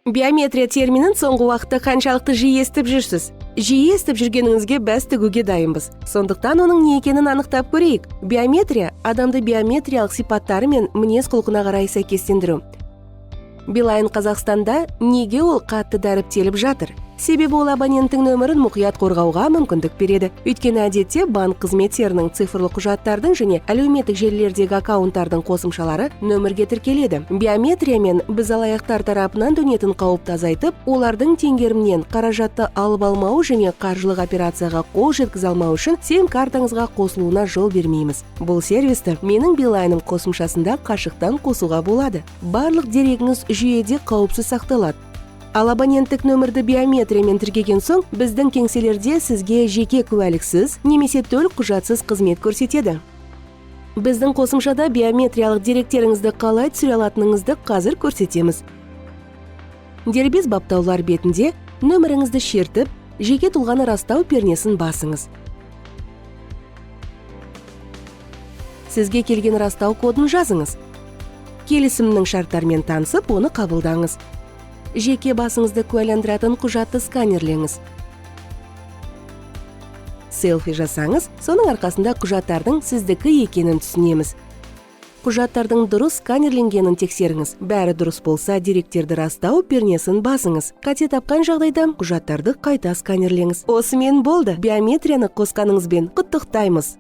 Биометрия терминін соңғы уақытта қаншалықты жиі естіп жүрсіз? Жиі естіп жүргеніңізге бәс тігуге дайынбыз. Сондықтан оның не екенін анықтап көрейік. Биометрия – адамды биометриялық сипаттары мен мінез құлқына қарай сәйкестендіру. Билайн Қазақстанда неге ол қатты дәріптеліп жатыр? Себебі ол абоненттің нөмірін мұқият қорғауға мүмкіндік береді. Өйткені әдетте банк қызметтерінің, цифрлы құжаттардың және әлеуметтік желілердегі аккаунттардың қосымшалары нөмірге тіркеледі. Биометриямен біз алаяқтар тарапынан төнетін қауіпті азайтып, олардың теңгерімнен қаражатты алып алмауы және қаржылық операцияға қол жеткізе алмау үшін сим картаңызға қосылуына жол бермейміз. Бұл сервисті «Менің Билайным» қосымшасында қашықтан қосуға болады. Барлық дерегіңіз жүйеде қауіпсіз сақталады. Ал абоненттік нөмірді биометриямен тіркеген соң, біздің кеңселерде сізге жеке куәліксіз немесе төл құжатсыз қызмет көрсетеді. Біздің қосымшада биометриялық деректеріңізді қалай түсіре алатыныңызды қазір көрсетеміз. Дербес баптаулар бетінде нөміріңізді шертіп, жеке тұлғаны растау пернесін басыңыз. Сізге келген растау кодын жазыңыз. Келісімнің шарттарымен танысып, оны қабылдаңыз. Жеке басыңызды куәландыратын құжатты сканерлеңіз. Селфи жасаңыз, соның арқасында құжаттардың сіздікі екенін түсінеміз. Құжаттардың дұрыс сканерленгенін тексеріңіз. Бәрі дұрыс болса, деректерді растау пернесін басыңыз. Қате тапқан жағдайда құжаттарды қайта сканерлеңіз. Осымен болды. Биометрияны қосқаныңызбен құттықтаймыз.